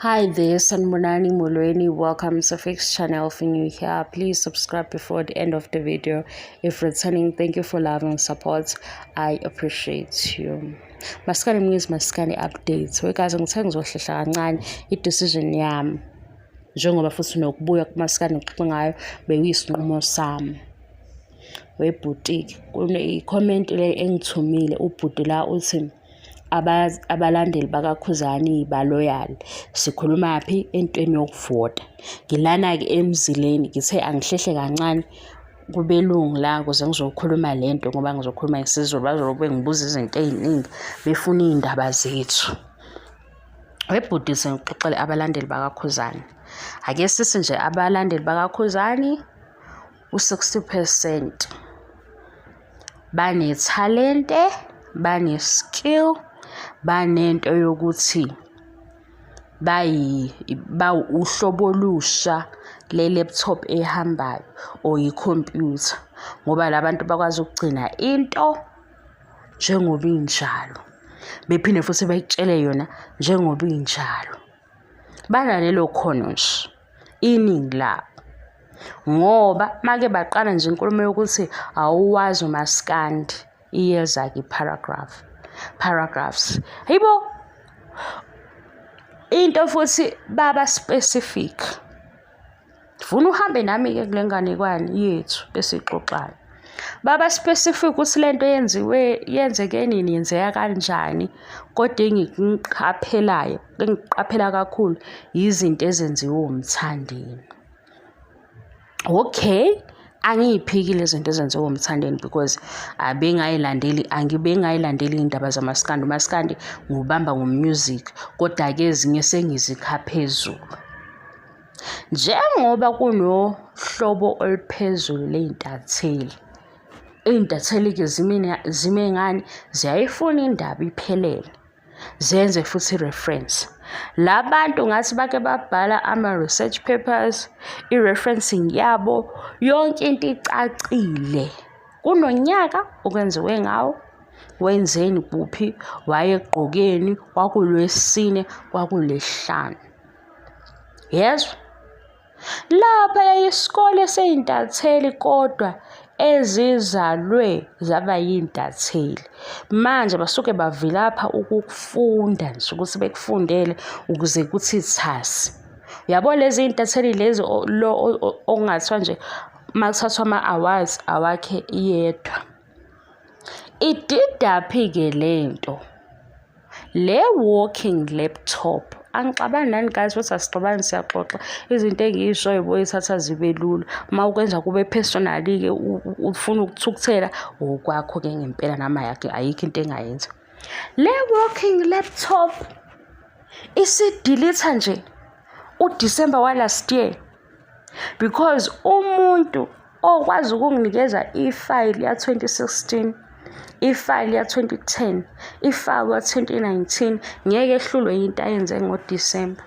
Hi there, Sanibonani Molweni. Welcome to Fix Channel. If you're new here, please subscribe before the end of the video. If returning, thank you for love and support. I appreciate you. Maskani News, Maskani updates. We guys, ngithe ngizohlehla kancane i-decision yami. Njengoba futhi nokubuya kumaskani ngixoxe ngayo bekuyisinqumo sami. Webhutiki kune-comment le engithumile ubhuti la uthi abalandeli bakaKhuzani ba-loyal. Sikhuluma phi? Entweni yokuvota. Ngilana-ke emzileni ngithe angihlehle kancane kubelungu la ukuze ngizokhuluma le nto ngoba ngizokhuluma isiZulu, bazobe bengibuza izinto ey'ningi befuna iy'ndaba zethu. Webhuti sengixoxele abalandeli bakaKhuzani. Ake sithi nje abalandeli bakaKhuzani u-60% banethalente, bane-skill, banento yokuthi uhlobo olusha le-laptop ehambayo or ikhompyutha ngoba la bantu bakwazi ukugcina into njengoba injalo, bephinde futhi bekutshele yona njengoba injalo. Banalelo khono nje iningi labo ngoba make baqala nje inkulumo yokuthi awuwazi umaskandi, iyeza-ke i-paragraph, paragraphs. Hayibo, into futhi baba specific. Ngifuna uhambe nami-ke kule nganekwane yethu esiyixoxayo. Baba specific ukuthi le nto yenziwe yenzeke nini, yenzeka kanjani, kodwa engikuqaphelayo, engikuqaphela kakhulu izinto ezenziwe uMthandeni. Okay, angiyiphiki lezi zinto ezenziwe uMthandeni because abengayilandeli, angibengayilandeli iy'ndaba zamaskandi. Umaskandi ngiwubamba ngo-music, koda-ke ezinye sengizikha phezulu. Njengoba kunohlobo oluphezulu ley'ntatheli, iy'ntatheli-ke zime ngani? Ziyayifuna indaba iphelele, zenze futhi i-reference. La bantu ngathi bake babhala ama-research papers, i-referencing yabo, yonke into icacile. Kunonyaka okwenziwe ngawo, wenzeni kuphi, wayegqokeni, kwakuLwesine, kwakuLwesihlanu. Yezwa? Lapha isikole sey'ntatheli kodwa ezizalwe zaba yiy'ntatheli. Manje basuke bavilapha ukukufunda nje ukuthi bekufundele ukuze kuthi thasi. Uyabo lezi iy'ntatheli lezi lo okungathiwa nje uma kuthathwa ama-awards awakhe yedwa. Ididaphi-ke le nto? Le walking laptop, angixabani nani guys, futhi asixabani, siyaxoxa. Izinto engiy'shoyo boyithatha zibe lula. Uma ukwenza kube personal-ke ufuna ukuthukuthela, okwakho-ke ngempela nami ayikho into engayenza. Le walking laptop isi-delete-a nje uDisemba wa-last year because umuntu okwazi ukunginikeza ifayili ya-2016, ifayili ya-2010, ifayili ya-2019 ngeke ehlulwe yinto ayenze ngoDisemba.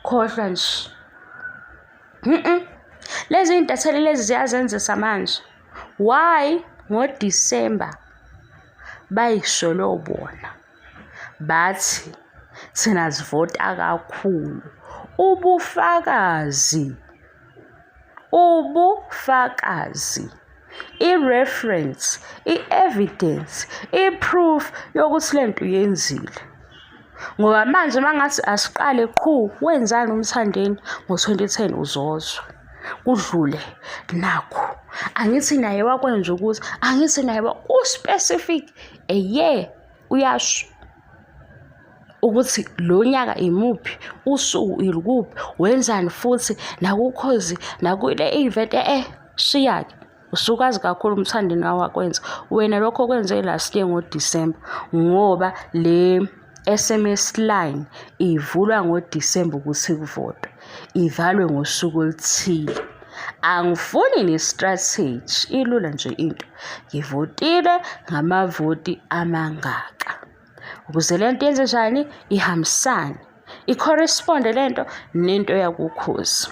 Khohlwa nje. Lezi iy'ntatheli lezi ziyazenzisa manje. Why? NgoDisemba bay'sholo bona bathi thina sivota kakhulu. Ubufakazi, ubufakazi, i-reference, i-evidence, i-proof yokuthi le nto uyenzile. Ngoba manje uma ngathi asiqale qhu wenzani uMthandeni ngo-2010 uzozwa. Kudlule nakhu. Angithi naye wakwenza ukuthi, angithi naye u-specific a year uyasho ukuthi lo nyaka imuphi, usuku ilukuphi, wenzani futhi nakuKhozi, nakule event shiya-ke. Usukazi kakhulu uMthandeni awakwenza. Wena lokho okwenze last year ngoDisemba ngoba le SMS line ivulwa ngoDisemba ukuthi kuvotwe, ivalwe ngosuku oluthile. Angifuni ne-strategy, ilula nje into. Ngivotile ngamavoti amangaka. Ukuze le nto yenze njani? Ihambisane, i-correspond-e le nto nento yakuKhozi.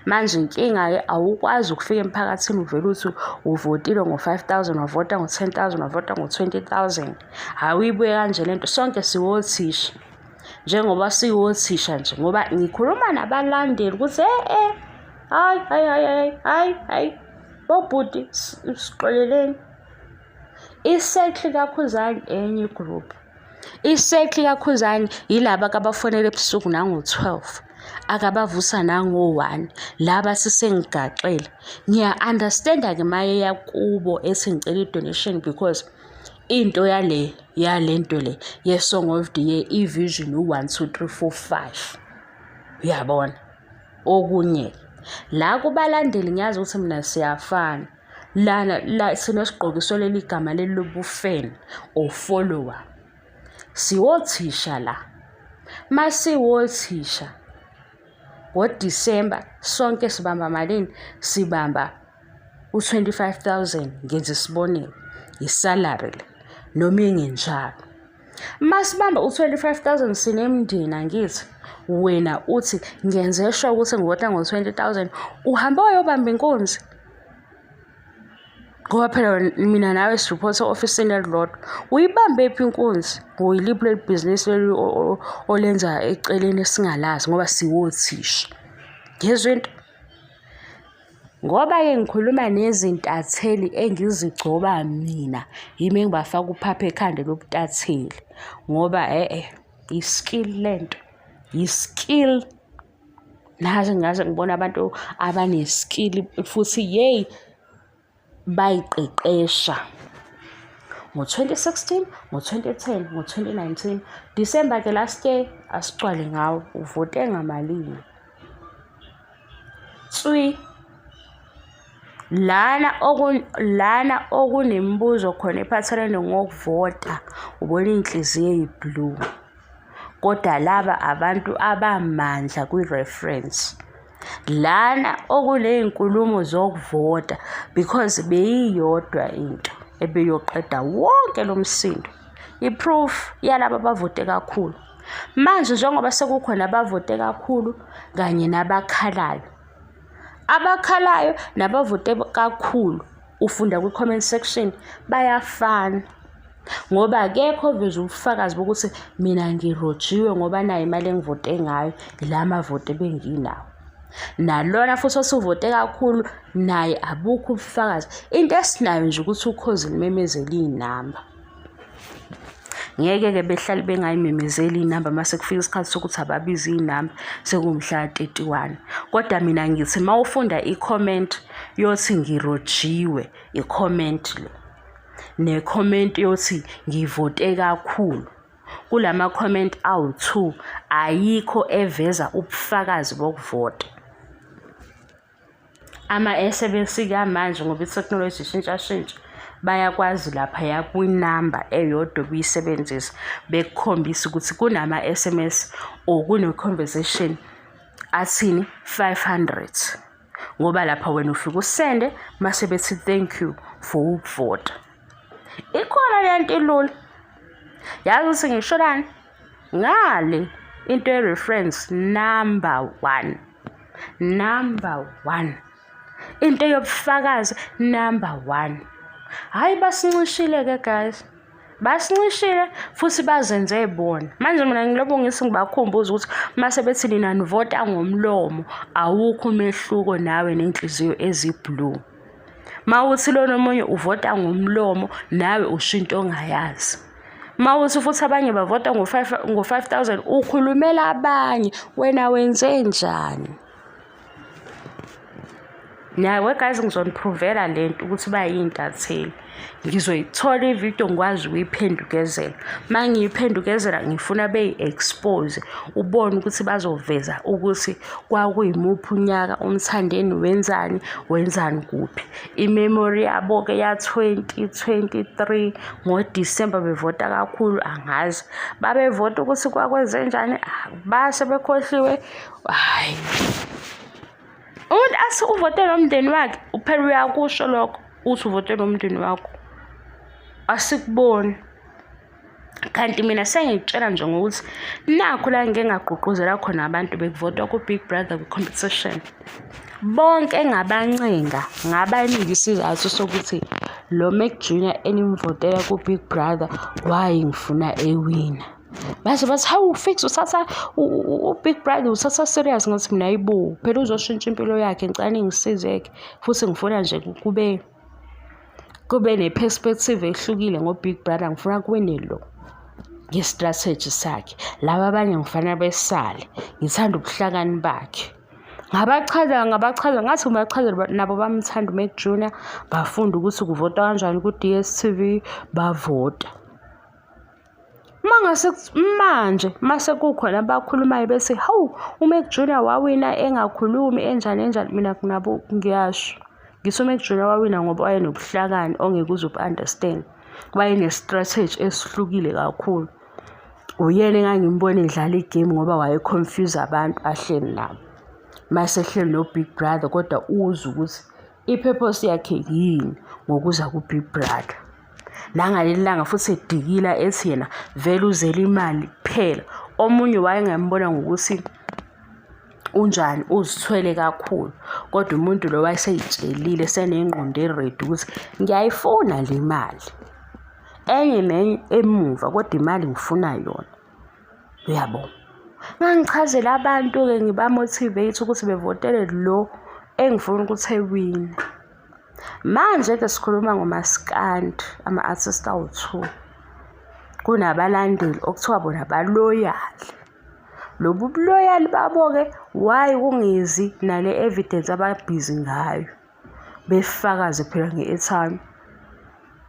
Manje inkinga-ke awukwazi ukufika emphakathini uvele uthi uvotile ngo-5,000, wavota ngo-10,000, wavota ngo-20,000. Hhayi uyibuke kanje le nto, sonke siwothisha. Njengoba siwothisha nje ngoba ngikhuluma nabalandeli ukuthi e-e hayi hayi hayi hayi hayi hayi bobhuti sixoleleni. Isekli kaKhuzani enye igroup. Isekli kaKhuzani yilaba akabafonela ebusuku nango-12 akabavusa nango-1 laba sisengigaxele. Ngiya-understand-a-ke mayeya kubo ethi ngicela i-donation because into yale yalento le ye-song of the year i-vision u-1 2 3 4 5 uyabona okunye la kubalandeli ngiyazi ukuthi mina siyafana lana la sinesigqokiso leli gama leli lobufeni or follower siwothisha la masiwothisha ngoDisemba sonke sibamba malini sibamba u-25,000 ngenza isibonelo isalary le noma ingenjalo masibamba u-25,000 sinemndeni angithi wena uthi ngenze sure ukuthi ngivota ngo-20,000 uhambe wayobamba inkunzi ngoba phela mina nawe siriphotha e-ofisini elilodwa uyibambe phi inkunzi ngoyiliphi leli bhizinisi leli olenza eceleni esingalazi ngoba siwothisha ngezwe into ngoba-ke ngikhuluma nezintatheli engizigcoba mina yimi engibafaka uphapha ekhanda lobutatheli ngoba e-e i-skill lento yi-skill naze ngaze ngibona abantu abaneskill futhi yeyi bayiqeqesha ngo-2016 ngo-2010 ngo-2019 December ke last year asigcwale ngawo uvote ngamalini tswi lana lana okunemibuzo khona ephathelene ngokuvota ubona iy'nhliziyo ey'blue kodwa laba abantu abamandla kwi-reference lana okuney'nkulumo zokuvota because beyiyodwa into ebeyoqeda wonke lo msindo i-proof yalaba abavote kakhulu manje njengoba sekukhona abavote kakhulu kanye nabakhalayo abakhalayo nabavote kakhulu ufunda kwi-comment section bayafana ngoba akekho oveza ubufakazi bokuthi mina ngirojiwe ngoba nayo imali engivote ngayo ila mavoti ebenginawo nalona futhi osuvote kakhulu naye abukho ubufakazi into esinayo nje ukuthi ukhozi limemezele iy'namba ngeke-ke behlale bengayimemezeli iy'namba uma sekufika isikhathi sokuthi ababize iy'namba sekuwumhla ka-31 kodwa mina ngithi uma ufunda i-comment yothi ngirojiwe i-comment le ne-comment yothi ngivote kakhulu kulama comment awu-2 ayikho eveza ubufakazi bokuvota ama-SMS kamanje ngoba ithekhinoloji ishintshashintsha bayakwazi laphaya kwinamba eyodwa ukuyisebenzisa bekukhombisa ukuthi kunama-SMS or kune-conversation athini 500 ngoba lapha wena ufike usende mase bethi thank you for ukuvota ikhona le nto ilula yazi ukuthi ngisholani ngale into ye-reference number one number one into yobufakazi number one hhayi basincishile-ke guys basincishile futhi bazenze bona manje mina ngilobo ngithi ngibakhumbuza ukuthi mase bethi nina nivota ngomlomo awukho umehluko nawe nenhliziyo eziblue mawuthi lona omunye uvota ngomlomo nawe usho into ongayazi mawuthi futhi abanye bavota ngo-5 ngo ukhulumela abanye wena wenze njani Nawe guys ngizoniprovela le nto ukuthi bayiy'ntatheli. Ngizoyithola ividiyo ngikwazi ukuyiphendukezela. Uma ngiyiphendukezela ngifuna beyi-expose ubone ukuthi bazoveza ukuthi kwakuyimuphi unyaka uMthandeni wenzani, wenzani kuphi. I-memory yabo-ke ya-2023 ngoDisemba bevota kakhulu angazi. Babevota ukuthi kwakwenzenjani base bekhohliwe hhayi. Umuntu athi uvotela umndeni wakhe uphela uyakusho lokho uthi uvotela umndeni wakho asikuboni kanti mina sengikutshela nje ngokuthi nakhu la ngike ngagqugquzela khona abantu bekuvotwa ku-Big Brother kwi-competition bonke ngabancenga ngabanika isizathu sokuthi lo Mac Junior enimvotela ku-Big Brother why ngifuna ewina. Baze bathi hawu Fiks uthatha u-Big Brother uthatha serious ngathi mina ayibo phela uzoshintsha impilo yakhe ngicela ningisize-ke futhi ngifuna nje kube kube ne-perspective ehlukile ngo-Big Brother ngifuna kuwine lo nge-strategy sakhe laba abanye ngifana besale ngithanda ubuhlakani bakhe ngabachaza ngabachaza ngathi ngibachazela nabo bamthanda uMac Junior bafunda ukuthi kuvotwa kanjani ku-DStv bavota Uma ngase manje mase kukhona abakhulumayo bethi hawu uMac Junior wawina engakhulumi enjani enjani mina nabo ngiyasho. Ngithi uMac Junior wawina ngoba wayenobuhlakani ongeke uze ubu-understand. Wayene-strategy esihlukile kakhulu. Uyena engangimbona edlala igemu ngoba waye-confuse abantu ahleli nabo. Mase ehleli no-Big Brother kodwa uzwe ukuthi i-purpose yakhe yini ngokuza ku-Big Brother. Nangaleli langa futhi edikila ethi yena vele uzele imali kuphela. Omunye wayengambona ngokuthi unjani uzithwele kakhulu kodwa umuntu lo wayeseyitshelile senengqondo e-ready ukuthi ngiyayifuna le mali. Enye nenye emuva kodwa imali ngifuna yona. Uyabo? Ngangichazela abantu-ke ngiba-motivate ukuthi bevotele lo engifuna ukuthi ewine. Manje-ke sikhuluma ngomaskandi, ama-artist awu-two. Kunabalandeli okuthiwa bona baloyali. Lobu buloyali babo-ke why kungezi nale evidence ababhizi ngayo. Befakaze phela nge-airtime.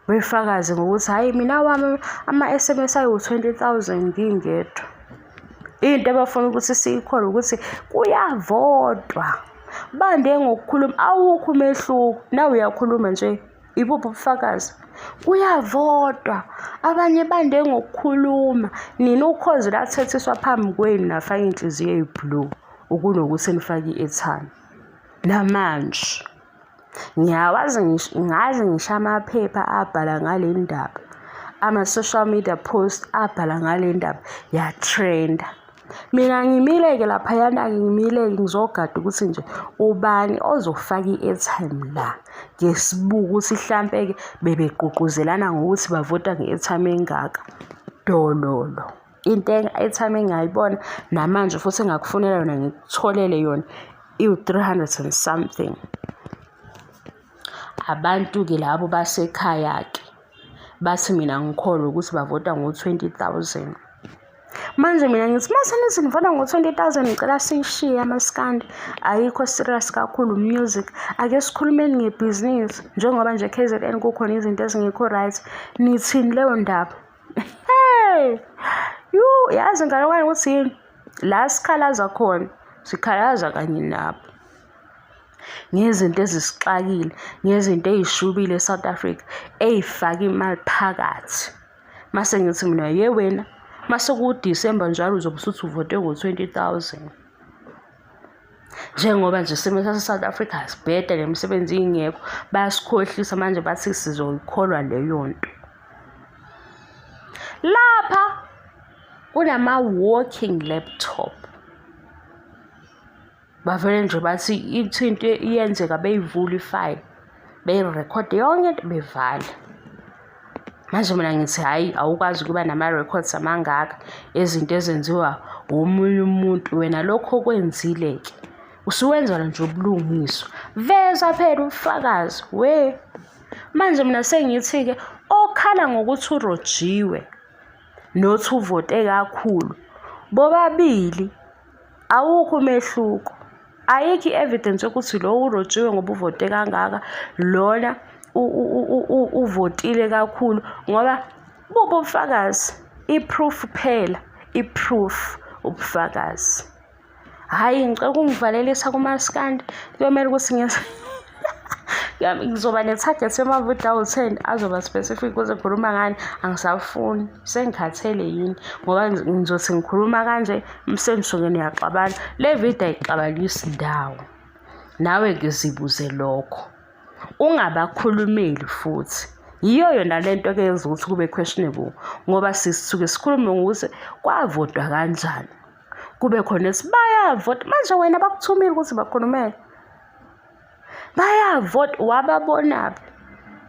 Befakaze ngokuthi hhayi mina wami ama-S_M_S ayiwu-20,000 ngingedwa. Into abafuna ukuthi siyikholwe ukuthi kuyavotwa. Bande ngokukhuluma awukho umehluko nawe uyakhuluma nje ibuphi ubufakazi? Kuyavotwa abanye bande ngokukhuluma nina ukhozi lathethiswa phambi kwenu nafaka iy'nhliziyo eyi-blue ukunokuthi nifake i-airtime. Namanje ngiyawazi ngisho ngazi ngisho amaphepha abhala ngale ndaba ama-social media post abhala ngale ndaba yatrenda. Mina ngimile-ke laphayana-ke ngimile-ke ngizogada ukuthi nje ubani ozofaka i-airtime la. Ngesibuke ukuthi hlampe-ke bebegqugquzelana ngokuthi bavota nge-airtime engaka. Dololo. Into i-airtime engingayibona namanje futhi engingakufunela yona ngikutholele yona iwu-300 and something. Abantu-ke labo basekhaya-ke bathi mina ngikholwe ukuthi bavota ngo-20,000. Manje mina ngithi mase nithi nivota ngo-20,000 ngicela siyishiye amaskandi ayikho serious kakhulu music ake sikhulumeni ngebhizinisi njengoba nje KZN kukhona izinto ezingekho right nithini leyo ndaba hey yu yazi ngalokwane ukuthi yini la sikhalaza khona sikhalaza kanye nabo ngezinto ezisixakile ngezinto ey'shubile e-South Africa ey'faka imali phakathi mase ngithi mina ye wena mase kuwuDisemba njalo uzobe usuthi uvote ngo-20,000 njengoba nje isimo sase-South Africa sibheda nemisebenzi ingekho bayasikhohlisa manje bathi sizoyikholwa leyo nto lapha kunama-walking laptop bavele nje bathi ithi into iyenzeka beyivula ifayili beyirekhode yonke into bevala manje mina ngithi hhayi awukwazi ukuba nama-records amangaka ezinto ezenziwa omunye umuntu wena lokho okwenzile-ke usuwenzela nje ubulungiswa veza phela ubufakazi we manje mina sengithi-ke okhala ngokuthi urojiwe nothi uvote kakhulu bobabili awukho umehluko ayikho i-evidence yokuthi lo urojiwe ngoba uvote kangaka lona uvotile kakhulu ngoba bubo ubufakazi i-proof kuphela i-proof ubufakazi hhayi ngicela ukungivalelisa kumaskandi kuyomele ukuthi ngenze ngizoba ne-target yamavidiyo awu-10 azoba specific ukuze ngikhuluma ngani angisafuni sengikhathele yini ngoba ngizothi ngikhuluma kanje senisuke niyaxabana le video ayixabanisi ndawo nawe-ke zibuze lokho ungabakhulumeli futhi yiyo yona le nto ke yenza ukuthi kube questionable ngoba sisuke sikhulume ngokuthi kwavotwa kanjani kube khona ethi bayavota manje wena bakuthumile ukuthi bakhulumele bayavota wababonaphi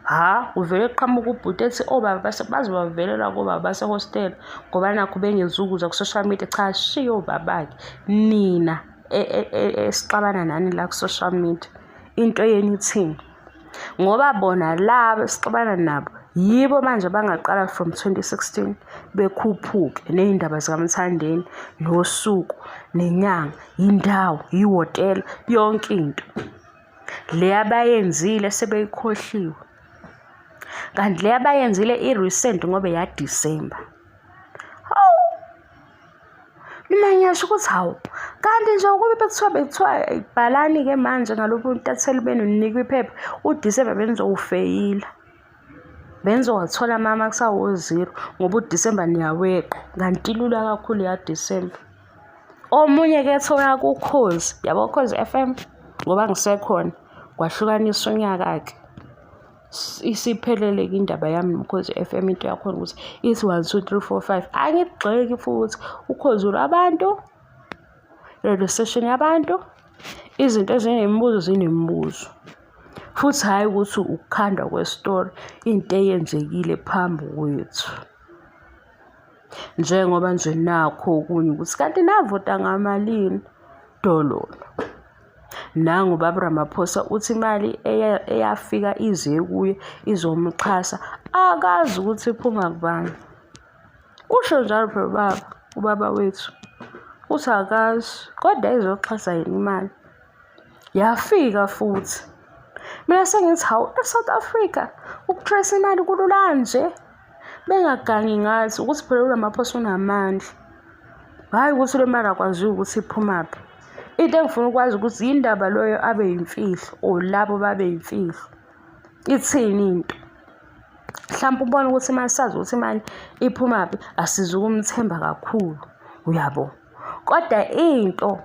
Ha, uvele qhamuka ubhuti ethi obaba bazobavelela kobaba basehostela ngoba nakhu bengezukuza ku-social media. Cha, shiya obabakhe. Nina esixabana nani la ku-social media, into yenu ithini? Ngoba bona laba esixabana nabo yibo manje abangaqala from 2016 bekhuphuke ney'ndaba zikaMthandeni nosuku nenyanga yindawo yihhotela yonke into. Le abayenzile sebeyikhohliwe. Kanti le abayenzile i-recent ngoba eyaDisemba. Hawu! Mina ngiyasho ukuthi hawu, kanti nje ukube bekuthiwa bekuthiwa bhalani-ke manje ngalobu buntatheli benu ninikwe iphepha, uDisemba benizowufeyila. Benizowathola ama-marks awo-zero ngoba uDisemba niyaweqa, kanti ilula kakhulu eyaDisemba. Omunye-ke ethi oya kuKhozi, yabo Ukhozi F_M ngoba ngisekhona, kwahlukaniswa unyaka-ke. Isiphelele-ke indaba yami noKhozi F_M into yakhona ukuthi ithi one, two, three, four, five. Angikugxeki futhi uKhozi lwabantu, radio station yabantu, izinto ezinemibuzo zinemibuzo. Futhi hhayi ukuthi ukukhandwa kwesitori, into eyenzekile phambi kwethu. Njengoba nje nakho okunye ukuthi kanti navota ngamalini dololo. Nangu ubaba Ramaphosa uthi imali eyafika ize kuye izomxhasa akazi ukuthi iphuma kubani. Usho njalo phela ubaba, ubaba wethu. Uthi akazi kodwa izoxhasa yena imali. Yafika futhi. Mina sengithi hawu e-South Africa uku-trace imali kulula kanje. Bengagangi ngathi ukuthi phela uRamaphosa unamandla. Hhayi ukuthi le mali akwaziwa ukuthi iphumaphi. Into engifuna ukwazi ukuthi yindaba loyo abe yimfihlo or labo babe yimfihlo. Ithini into? Mhlampe ubona ukuthi uma sazi ukuthi imali iphumaphi asizukumthemba kakhulu, uyabo. Kodwa into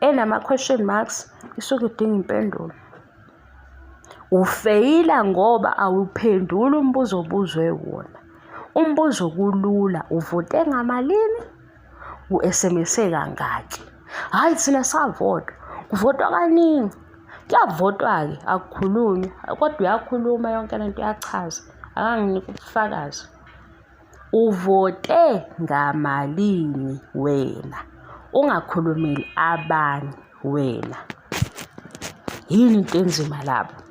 enama-question marks isuke idinga impendulo. Ufeyila ngoba awuphenduli umbuzo obuzwe wona. Umbuzo kulula, uvote ngamalini? U-SMS kangaki? Hhayi thina savota, kuvotwa kaningi. Kuyavotwa-ke akukhulunywa, kodwa uyakhuluma yonke le nto uyachaza, akanginiki ubufakazi. Uvote ngamalini wena? Ungakhulumeli abanye wena. Yini into enzima lapho?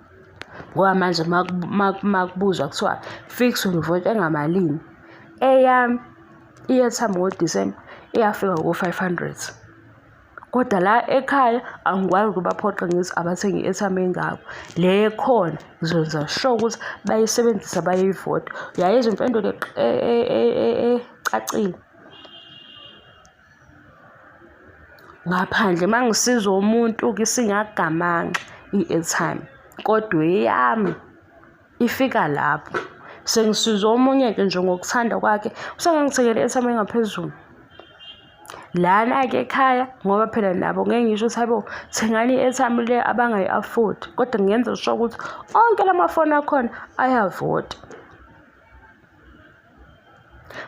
Ngoba manje makubuzwa kuthiwa fix uvote ngamalini? Eyami i-airtime ngoDisemba iyafika ko-500. Kodwa la ekhaya angikwazi ukubaphoqa ngithi abathenge i-airtime engako. Le ekhona ngizokwenza sure ukuthi bayisebenzisa bayivota. Uyayizwa impendulo ecacile? Ngaphandle uma ngisiza umuntu-ke isingagamanxa i-airtime, kodwa eyami ifika lapho. Sengisiza omunye-ke nje ngokuthanda kwakhe usengangithengela i-airtime engaphezulu. Lana-ke ekhaya ngoba phela nabo ngeke ngisho ukuthi hayibo thengani i-airtime le abangayi-afford kodwa ngiyenza sure ukuthi onke lamafoni akhona ayavota.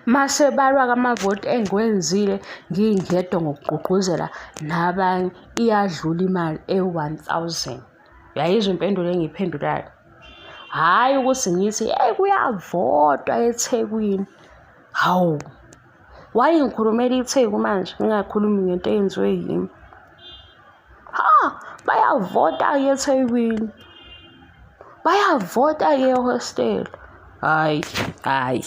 Mase balwa-ke amavoti engiwenzile ngingedwa ngokugqugquzela nabanye iyadlula imali ewu-1 000. Uyayizwa impendulo engiyiphendulayo? Hhayi ukuthi ngithi eyi kuyavotwa eThekwini. Hawu, why ngikhulumela iTheku manje ngingakhulumi ngento eyenziwe yimi? Ha, bayavota-ke eThekwini. Bayavota-ke ehostela. Hhayi, hhayi.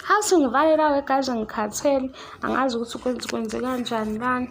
Hhathi ngivale la-ke guys ngikhathele. Angazi ukuthi kwenze kanjani lana.